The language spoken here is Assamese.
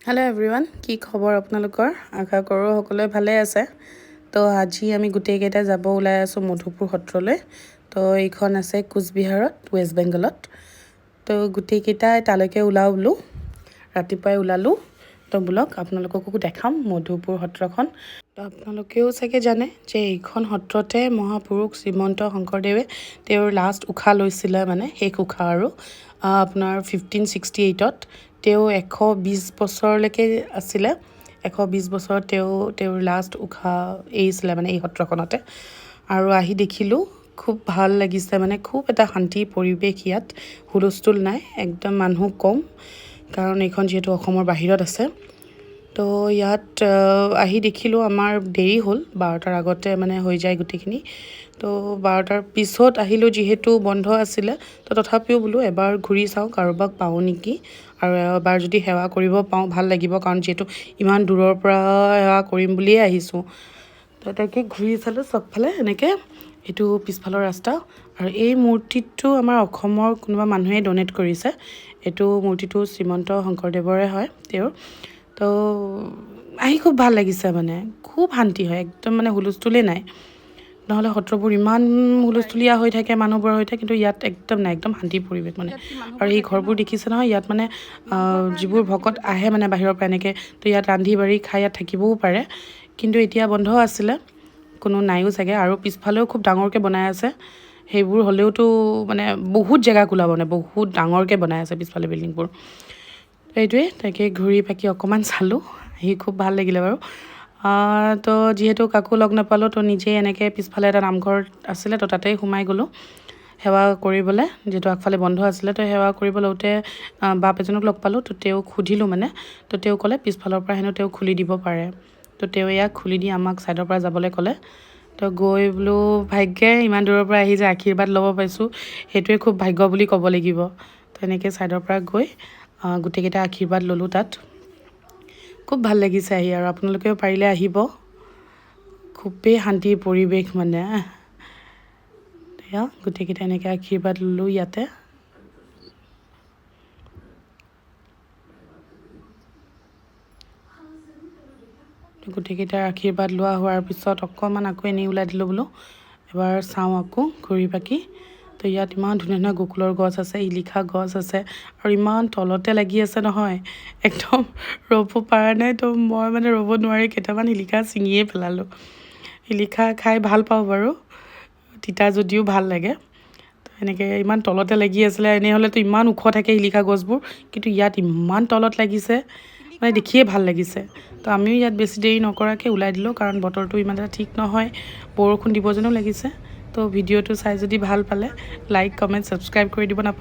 হেল্ল' এভৰিৱান, কি খবৰ আপোনালোকৰ? আশা কৰোঁ সকলোৱে ভালে আছে। তো আজি আমি গোটেইকেইটা যাব ওলাই আছোঁ মধুপুৰ সত্ৰলৈ। তো এইখন আছে কোচবিহাৰত, ৱেষ্ট বেংগলত। তো গোটেইকেইটাই তালৈকে ওলাওঁ বোলো, ৰাতিপুৱাই ওলালোঁ। তো বোলক আপোনালোককো দেখাম মধুপুৰ সত্ৰখন। তো আপোনালোকেও চাগে জানে যে এইখন সত্ৰতে মহাপুৰুষ শ্ৰীমন্ত শংকৰদেৱে তেওঁৰ লাষ্ট উশাহ লৈছিলে, মানে শেষ উশাহ আৰু আপোনাৰ 1568ত তেওঁ 120 বছৰলৈকে আছিলে। 120 বছৰত তেওঁ তেওঁৰ লাষ্ট উশাহ এৰিছিলে মানে এই সত্ৰখনতে। আৰু আহি দেখিলোঁ, খুব ভাল লাগিছে, মানে খুব এটা শান্তি পৰিৱেশ ইয়াত, হুলস্থুল নাই, একদম মানুহ কম, কাৰণ এইখন যিহেতু অসমৰ বাহিৰত আছে। তো ইয়াত আহি দেখিলোঁ আমাৰ দেৰি হ'ল, 12টাৰ আগতে মানে হৈ যায় গোটেইখিনি। তো 12টাৰ পিছত আহিলোঁ, যিহেতু বন্ধ আছিলে। তো তথাপিও বোলো এবাৰ ঘূৰি চাওঁ, কাৰোবাক পাওঁ নেকি, আৰু এবাৰ যদি সেৱা কৰিব পাওঁ ভাল লাগিব, কাৰণ যিহেতু ইমান দূৰৰ পৰা সেৱা কৰিম বুলিয়ে আহিছোঁ। তো তাকে ঘূৰি চালোঁ চবফালে এনেকৈ। এইটো পিছফালৰ ৰাস্তা। আৰু এই মূৰ্তিটো আমাৰ অসমৰ কোনোবা মানুহে ডনেট কৰিছে। এইটো মূৰ্তিটো শ্ৰীমন্ত শংকৰদেৱৰে হয় তেওঁৰ। তো আহি খুব ভাল লাগিছে, মানে খুব শান্তি হয় একদম, মানে হুলস্থুলেই নাই। নহ'লে সত্ৰবোৰ ইমান হুলস্থুলীয়া হৈ থাকে, মানুহবোৰৰ হৈ থাকে, কিন্তু ইয়াত একদম নাই, একদম শান্তি পৰিৱেশ মানে। আৰু এই ঘৰবোৰ দেখিছে নহয়, ইয়াত মানে যিবোৰ ভকত আহে মানে বাহিৰৰ পৰা এনেকৈ, তো ইয়াত ৰান্ধি বাঢ়ি খাই ইয়াত থাকিবও পাৰে। কিন্তু এতিয়া বন্ধ আছিলে, কোনো নাইও চাগে। আৰু পিছফালেও খুব ডাঙৰকৈ বনাই আছে, সেইবোৰ হ'লেওতো মানে বহুত জেগা কোলাব, মানে বহুত ডাঙৰকৈ বনাই আছে পিছফালে বিল্ডিংবোৰ। সেইটোৱে তাকে ঘূৰি পাকি অকণমান চালোঁ, আহি খুব ভাল লাগিলে বাৰু। তো যিহেতু কাকো লগ নাপালোঁ, তো নিজেই এনেকৈ পিছফালে এটা নামঘৰ আছিলে, তো তাতেই সোমাই গ'লোঁ সেৱা কৰিবলৈ, যিহেতু আগফালে বন্ধ আছিলে। তো সেৱা কৰিব লওঁতে বাপ এজনক লগ পালোঁ, তো তেওঁক সুধিলোঁ মানে, তো তেওঁ ক'লে পিছফালৰ পৰা হেনো তেওঁ খুলি দিব পাৰে। তো তেওঁ ইয়াক খুলি দি আমাক ছাইডৰ পৰা যাবলৈ ক'লে। তো গৈ বোলো ভাগ্যে ইমান দূৰৰ পৰা আহি যে আশীৰ্বাদ ল'ব পাইছোঁ, সেইটোৱে খুব ভাগ্য বুলি ক'ব লাগিব। তো এনেকৈ ছাইডৰ পৰা গৈ গোটেইকেইটা আশীৰ্বাদ ল'লোঁ তাত। খুব ভাল লাগিছে আহি, আৰু আপোনালোকেও পাৰিলে আহিব, খুবেই শান্তিৰ পৰিৱেশ মানে। এয়া গোটেইকেইটা এনেকৈ আশীৰ্বাদ ল'লোঁ ইয়াতে। গোটেইকেইটাৰ আশীৰ্বাদ লোৱা হোৱাৰ পিছত অকণমান আকৌ এনেই ওলাই দিলোঁ, বোলো এবাৰ চাওঁ আকৌ ঘূৰি পাকি। তো ইয়াত ইমান ধুনীয়া ধুনীয়া গকুলৰ গছ আছে, শিলিখা গছ আছে, আৰু ইমান তলতে লাগি আছে নহয়, একদম ৰ'ব পৰা নাই। তো মই মানে ৰ'ব নোৱাৰি কেইটামান শিলিখা ছিঙিয়ে পেলালোঁ। শিলিখা খাই ভাল পাওঁ বাৰু, তিতা যদিও ভাল লাগে। তো এনেকৈ ইমান তলতে লাগি আছিলে, এনেই হ'লেতো ইমান ওখ থাকে শিলিখা গছবোৰ, কিন্তু ইয়াত ইমান তলত লাগিছে, মানে দেখিয়ে ভাল লাগিছে। তো আমিও ইয়াত বেছি দেৰি নকৰাকৈ ওলাই দিলোঁ, কাৰণ বতৰটো ইমান এটা ঠিক নহয়, বৰষুণ দিব যেনো লাগিছে। তো ভিডিঅ'টো চাই যদি ভাল পালে লাইক, কমেণ্ট, ছাবস্ক্ৰাইব কৰি দিব নাপাহৰিব।